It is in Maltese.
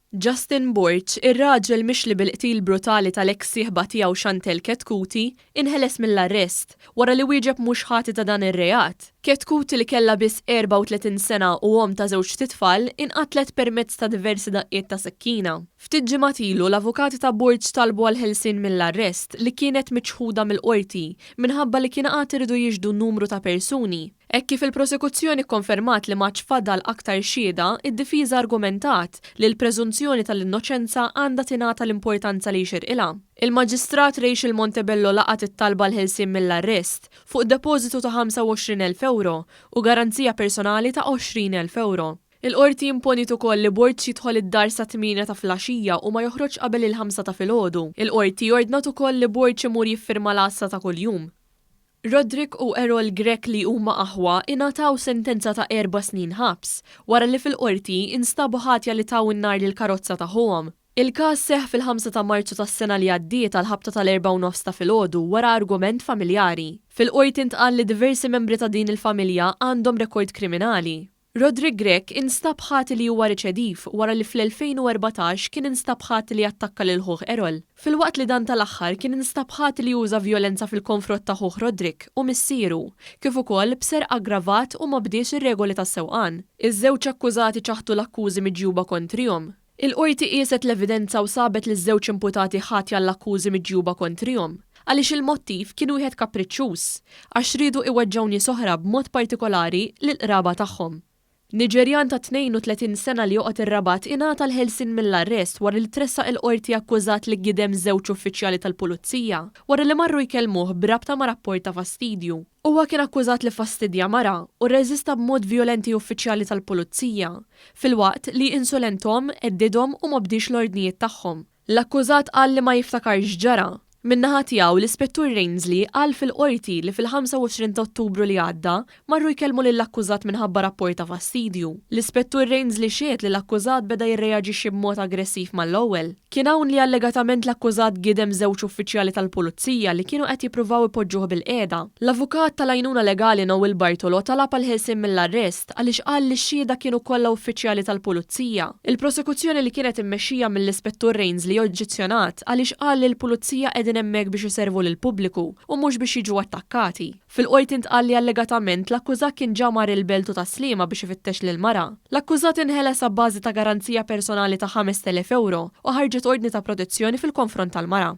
Justin Borg, ir-raġel mixli bil-qtil brutali tal-eks sieħba tiegħu Chantelle Chetcuti, inħeles mill-arrest wara li wieġeb mhux ħati ta' dan ir-reat. Chetcuti li kellha biss 34 sena u omm ta' żewġt itfal inqatlet permezz ta' diversi daqqiet ta' sikkina. Ftit ġimgħat ilu l-avukati ta' Borg talbu għall-ħelsien mill-arrest li kienet miċħuda mill-Qorti minħabba li kien għad iridu jixhdu numru ta' persuni. Hekk kif il-prosekuzzjoni kkonfermat li m'għadx fadal aktar xhieda, id-difiża argumentat li l-preżunzjoni tal-innoċenza għandha tingħata l-importanza li jxirqilha. Il-Maġistrat Rachel Montebello laqgħet it-talba għall-ħelsien mill-arrest fuq depożitu ta' 25,000 ewro u garanzija personali ta' 20,000 ewro. Il-Qorti imponiet ukoll li Borg jidħol id-dar sat-tmienja ta' filgħaxija u ma joħroġx qabel il-ħamsa ta' filgħodu. Il-Qorti ordnat ukoll li Borg imur jiffirma l-għassa ta' kuljum. Roderick u Errol Grech li huma aħwa ingħataw sentenza ta' erba' snin ħabs wara li fil-Qorti instabu ħatja li taw in-nar lill-karozza ta' ħuhom. Il-każ seħħ fil-ħamsa ta' Marzu tas-sena li għaddiet għall-ħabta tal-erbgħa u nofs ta' filgħodu wara argument familjari. Fil-Qorti ntqal li diversi membri ta' din il-familja għandhom rekord kriminali. Roderick Grech instab ħati li huwa riċediv wara li fl-2014 kien instab ħati li attakka lil ħuh Errol, filwaqt li dan tal-aħħar kien instab ħati li uża vjolenza fil-konfrott ta' ħuh Roderick u missieru, kif ukoll b'serq aggravat u ma bdiex ir-regoli tas-sewqan. Iż-żewġ akkużati ċaħdu l-akkużi miġjuba kontrihom. Il-Qorti qieset l-evidenza u sabet liż-żewġ imputati ħatja għall-akkużi miġjuba kontrihom, għaliex il-mottiv kien wieħed kapriċċuż, għax riedu iweġġgħu nies oħra b'mod partikolari lill-qraba tagħhom. Niġerjan ta' 32 sena li joqgħod ir-Rabat ingħata l-ħelsien mill-arrest wara li tressaq il-Qorti akkużat li gidem żewġ uffiċjali tal-Pulizija wara li marru jkellmuh b'rabta ma' rapport ta' fastidju. Huwa kien akkużat li ffastidja mara u rreżista b'mod vjolenti uffiċjali tal-pulizija, filwaqt li insulenthom, heddidhom u m'obdiex l-ordnijiet tagħhom. L-akkużat qal li ma jiftakarx x'ġara. Min-naħa tiegħu, l-Ispettur Rainsley qal fil-Qorti li fil-25 ta' Ottubru li għadda marru jkellmu lill-akkużat minħabba rapport ta' fastidju. L-Ispettur Rainsley xehed li l-akkużat beda jirreaġixxi b'mod aggressiv mal-ewwel. Kien hawn li allegatament l-akkużat gidem żewġ uffiċjali tal-Pulizija li kienu qed jippruvaw ipoġġuh bilqiegħda. L-avukat tal-għajnuna legali Noel Bartolo talab għall-ħelsien mill-arrest għaliex qal li x-xhieda kienu kollha uffiċjali tal-Pulizija. Il-prosekuzzjoni li kienet immexxija mill-Ispettur Rainsley oġġezzjonat għaliex qal li l-Pulizija qegħdin hemmhekk biex iservu lill-pubbliku u mhux biex jiġu attakkati. Fil-Qorti ntqal li allegatament l-akkużat kien ġa mar il-Belt u Tas-Sliema biex ifittex lill-mara. L-akkużat inħeles abbażi ta' garanzija personali ta' 5,000 ewro u ħarġet ordni ta' protezzjoni fil-konfront tal-mara.